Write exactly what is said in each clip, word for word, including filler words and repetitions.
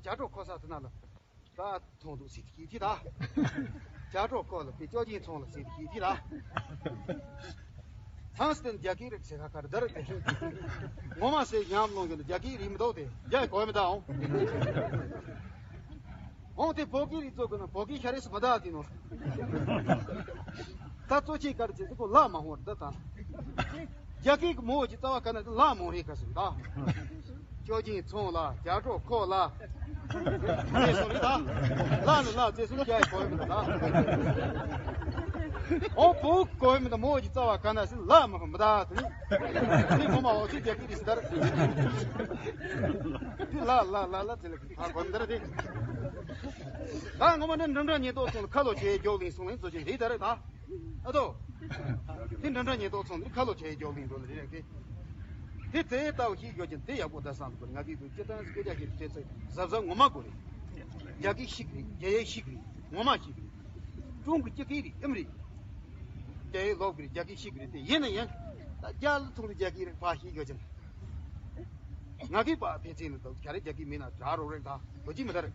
བྱ་སྒྲོ་ཁོ་ས་དེ་ན་ལ། ད་མཐོང་འདུག་ཟེར་གྱི་ཐི་ད། བྱ་སྒྲོ་ཁོ་ལ་པའི་ཅོ་ཅིན་ཚོང་ལ་ཟེར་གྱི་ཐི་ད། ཚང་སྟེ་རྒྱ་སྐད་རིགས་ཟེར་ཁ་ཁར་དར་དེ། ངོ་མ་ཟེར་ཡམ་ལོང་གི་རྒྱ་སྐད་རིགས་མི་འདུག་དེ་རྒྱ་གོ་མི་ད་འོང་། འོང་དེ་བོད་སྐད་རིགས་ཚོ་གི་ན་བོད་སྐད་ཤ་རེས་མི་ད་དེ་ནོ། ད་གཙོ་ཆེ་གར་ཅེ་ཟེར་གོ་ལ་མ་ཧོར་ད་ད། རྒྱ་སྐད་ཀྱི་མོ་ཅི་རྩ་བ་ག་ན་ལ་མོ་རེ་ག་སུ་ད། ཅོ་ཅིན་ཚོང་ལ་རྒྱ་གྲོགས་ཁོ་ལ། ཅེ་སུ་རེ་ད། ལ་ནི་ལ་ཅེ་སུ་རྒྱ་ཡི་གོ་ཡི་མི་ད། ཨོ་བོ་གོ་ཡི་མི་ད་མོ་ཅི་རྩ་བ་ག་ན་སི་ལ་མ་ཧོ་མི་ད་དུ་ནི། ནི་ཁོ་མ་ཨོ་ཅི་རྒྱ་སྐད་རེ་སི་ད་རེ། དི་ལ་ལ་ལ་ལ་ཅེ་ལ་གི་ད་གོ་མི་ད་རེ་དི། ད་ངོ་མ་ནི་འགྲིམ་འགྲམ་ཉེ་ཏོག་ཚོང་ལ་ཁ་ལོ་ཆེ་རྒྱོག་ལིང་སོང་ལིང་ཚོ་ཆེ་རེ་ད་རེ་ད། ཨ་དོ། དེ་འདྲ་འདྲ་ཉེ་ཏོག་ཚང་འདི་ཁ་ལོ་ཆེ་རྒྱོག་ལིང་འགྲོ་ལ་རེད་གི། དེ་དེ་ལྟ་བུ་ཞིག་ཡོད་ཀྱང་དེ་ཡག་པོ་ད་བསམ་དགོས་ང་གིས་དུ་སྤྱི་བཏང་སྐད་ཆ་ཞིག་དེ་ཚེ་གཟབ་གཟབ་ངོ་མ་དགོས་རེད། རྒྱ་སྐད་ཤིག་རེད། རྒྱ་ཡིག་ཤིག་རེད། ངོ་མ་ཤིག་རེད། ཀྲུང་གི་སྤྱི་སྐད་རེད། ཨེམ་རེད། རྒྱ་ཡིག་ལོབ་གི་རེད། རྒྱ་སྐད་ཤིག་རེད། དེ་ཡིན་ན་ཡང་ད་རྒྱ་ལ་ཐུག་ནས་རྒྱ་སྐད་རེད་ཕ་ཞིག་ཡོད་ཀྱང་། ང་གིས་པ་ཕལ་ཆེར་ནི་ད་ག་རེ་རྒྱ་སྐད་མིན་ན་གྲ་རོགས་རེད་ད་ལོ་ཅི་མི་ད་རེད།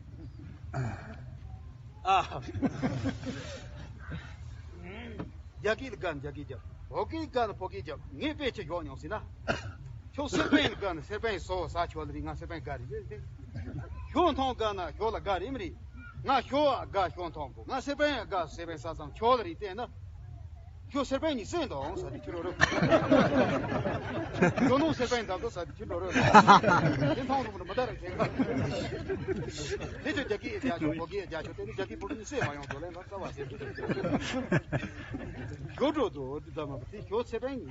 ཨ། རྒྱ་སྐད་ལ་དགའ་ན་རྒྱ་སྐད་རྒྱབ། བོད་སྐད་ལ་དགའ་ན་བོད་སྐད་རྒྱབ། ངས་དཔེ་ཆ་ཞོག་མྱོང་ཟེར་ན། ཁྱོད་སེར་པན་ལ་དགའ་ན་སེར་པན་བཟོ་ས་ཆོག་ལ་རེད། ང་སེར་པན་དགའ་རེད་ཟེར་ཏེ། ཞོ་མཐོང་དགའ་ན་ཞོ་ལ་དགའ་རེད་མི་རེད། ང་ཞོ་ཨ་དགའ་ཞོ་མཐོང་གོ་ང་སེར་པན་ཨ་དགའ་སེར་པན་ས་ཙང་ཆོག་ལ་རེད་བལྟས་ན། ཞོ་སེར་པན་ཉི་སེ་འདུག་ཟ་དེ་ཁྱོད་རོ་རོ། ཞོ་ནོ་སེར་པན་འདུག་ཟ་དེ་ཁྱོད་རོ་རོ། དེ་མཐོང་རུང་མི་ད་ར་ཁྱེད་ཀ་དེ་ཚོ་རྒྱ་སྐད་རྒྱ་ཆོག་བོད་སྐད་རྒྱ་ཆོག་དེ་ནི་རྒྱ་སྐད་བོད་སྐད་ཉི་སེ་མ་ཡོང་དོ་ལེན་ལ་རྩ་བ་ཟེར་གྱི་ཞོ་འགྲོ་དོ་འདི་ད་མ་དེ་ཞོ་སེར་པན་ཉི་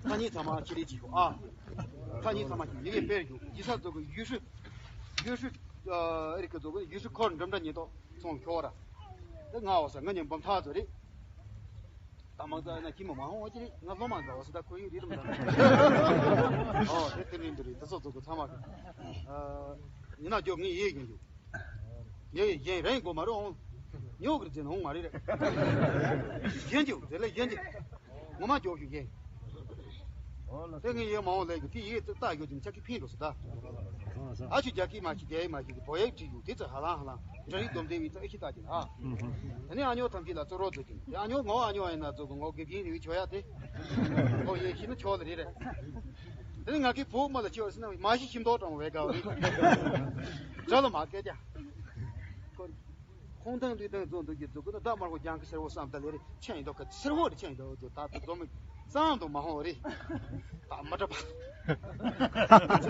ཁ་ཉིན་ཚང་མ་ཁྱེད་རེ་ཅིག་ཨ། ཁ་ཉིན་ཚང་མ་ཁྱེད་ཉི་རེ་དཔེར་རྒྱུ་ཡི་ས་ཚོ་གི་ཡུལ་ཤུལ་ཡུལ་ཤུལ་ཨ་ཨེ་རི་ཀ་ཚོ་གི་ཡུལ་ཤུལ་འཁོར་འགྲིམ་འདྲ་ཉེ་ཏོག་ཚོང་ཁྱོ་ར། ད་ང་བ་ས་ང་ཉམས་འབུམ་ཐག་ཚོ་རེད། ད་མང་ཚ་ན་ཁྱི་མ་མ་ཧོང་བ་ཅི་རེད། ང་སློབ་མ་འདྲ་བ་སི་ད་ཁོ་ཡིན་རེད་དམ་འདྲ། ཨོ་དེ་དེ་རིང་འདི་རེད། དེ་ཚོ་ཚོ་གི་ཚང་མ་གི་ཨ་ཡིན་ན་ཇོ་ངས་ཡེ་ཡིན་རྒྱུ། ཡེ་ཡེ་ཡེ་རེད་གོ་མ་རེད། ཨོང་ཉོ་གི་རེད་ཟེར་ན་ཨོང་མ་རེད་རེད། ཡིན་རྒྱུ་དེ་ལ་ཡིན་རྒྱུ། ངོ་མ་ཇོ་ཞུ་ཡེ། དེ་ངས་ཡེ་མ་འོང་ལས་གི་དེ་ཡེ་ཏག་ཡོད་ཅིང་ཆ་ཁི་ཕིན་འགྲོ་སི་ད། ཨ་ཆུ་རྒྱ་སྐད་མ་ཤེས་རྒྱ་ཡིག་མ་ཤེས་ཀྱི་བོད་ཡིག་བྲིས་ཡོད་དེ་ཚོ་ཧ་ལང་ཧ་ལང་འདྲ་རིག་སྡོམ་ལྡན་མི་ཚོ་ཨེ་ཤི་ལྟ་གྱིན་ཨ། དེ་ནས་ཨ་ཉོ་ཐམས་ཅད་ལ་བཙོ་རོགས་མཛོད་ཀྱིན་དེ་ཨ་ཉོ་ངོ་ཨ་ཉོ་ཡིན་ན་ཚོ་གི་ངོ་དགེ་རྒན་རེ་བའི་ཆོ་ཡ་དེ། ཨོ་ཡེ་ཤི་ན་ཆོ་ལ་རེད་རེད། དེ་ནས་ང་གི་བུ་མོ་ལ་ཆོ་ཟེར་ན་མ་ཤི་ཤིམ་ཏོག་གྲོང་བའི་དགའ་བ་རེད། དགྲ་ལ་མ་སྐད་རྒྱ། ཁོང་ཐང་ལུས་ཐང་རྫོང་དུ་གྱུར་འདུག་གི་ན་བདག་དམར་པོ་རྒྱང་གི་སེར་པོ་བསམ་ད་ལེ་རེ་ཆེན་ཡིན་མདོག་གི་སེར་པོ་རེ་ཆེན་ཡིན་མདོག་ད་དུ་རྫོང་མི་གཙང་དུ་མ་ཧོ་རེ། ད་མ་གྲབ་པ།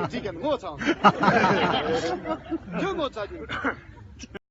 ཚིག་གི་ངོ་ཚ། ཁྱོད་ངོ་ཚ་གྱིན།